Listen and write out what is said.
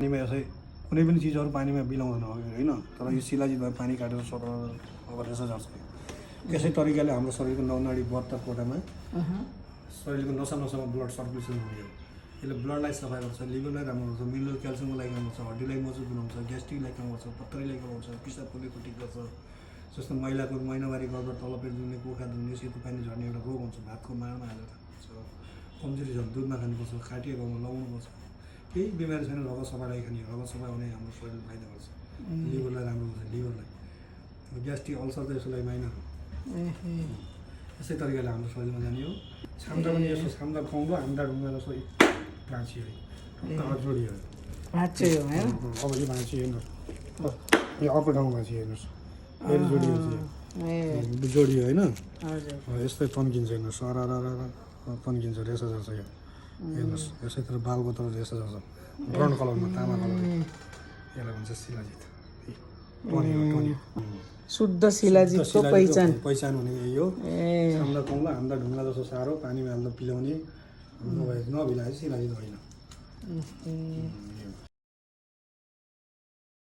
पानीमा यसै कुनै पनि चिजहरू पानीमा बिलाउँदैन होइन, तर यो शिलाजितमा पानी काटेर स्वतः अब यसो जान्छ। यसै तरिकाले हाम्रो शरीरको 9 नाडी 72 कोटामा शरीरको नसामा ब्लड सर्कुलेसन हुने हो। यसले ब्लडलाई सफा गर्छ, लिभरलाई राम्रो गर्छ, मिनरल क्याल्सियमको लागि राम्रो छ, हड्डीलाई मजबुत बनाउँछ, ग्यास्ट्रिकलाई कम गर्छ, पत्थरीलाई कमाउँछ, पिसाब पोलेको ठिक गर्छ। जस्तो महिलाको महिनावारी गर्दा तलपेट दुख्ने, कोखा दुख्ने, सेतो पानी झर्ने एउटा रोग हुन्छ, भातको माडमा हालेर खान्छ। कमजोरी छ दुधमा खानुपर्छ, खाटिया गाउँमा लगाउनुपर्छ। केही बिमारी छैन, रगत सफालाई खाने, रगत सफा हुने हाम्रो शरीरले फाइदा गर्छ। लिभरलाई राम्रो गर्छ, लिभरलाई। ग्यास्ट्रिक अल्सर त यसलाई माइनर हो। यसै तरिकाले हाम्रो शरीरमा जाने हो। छाम्दा पनि यसो छाम्दा कौँडो हाम्दा ढुङ्गा जस्तो भाँची है, जोडियो भाँच्यो होइन। अब यो भाँची हेर्नुहोस्, यो अर्को ठाउँ भाँची हेर्नुहोस्, फेरि जोडियो जोडियो होइन। यस्तै तन्किन्छ हेर्नुहोस्, सर तन्किन्छ, रेसा जान्छ यो हेर्नुहोस्। यसैतिर बालको तर रेसा जान्छ, ब्राउन कलरमा, तामा कलर। यसलाई भन्छ शिलाजित। शुद्ध शिलाजितको पहिचान हुने यही हो। हाम्दा कौँला, हाम्दा ढुङ्गा जस्तो साह्रो, पानीमा हाल्दा पिलाउने, नभिलाए शिलाजित होइन।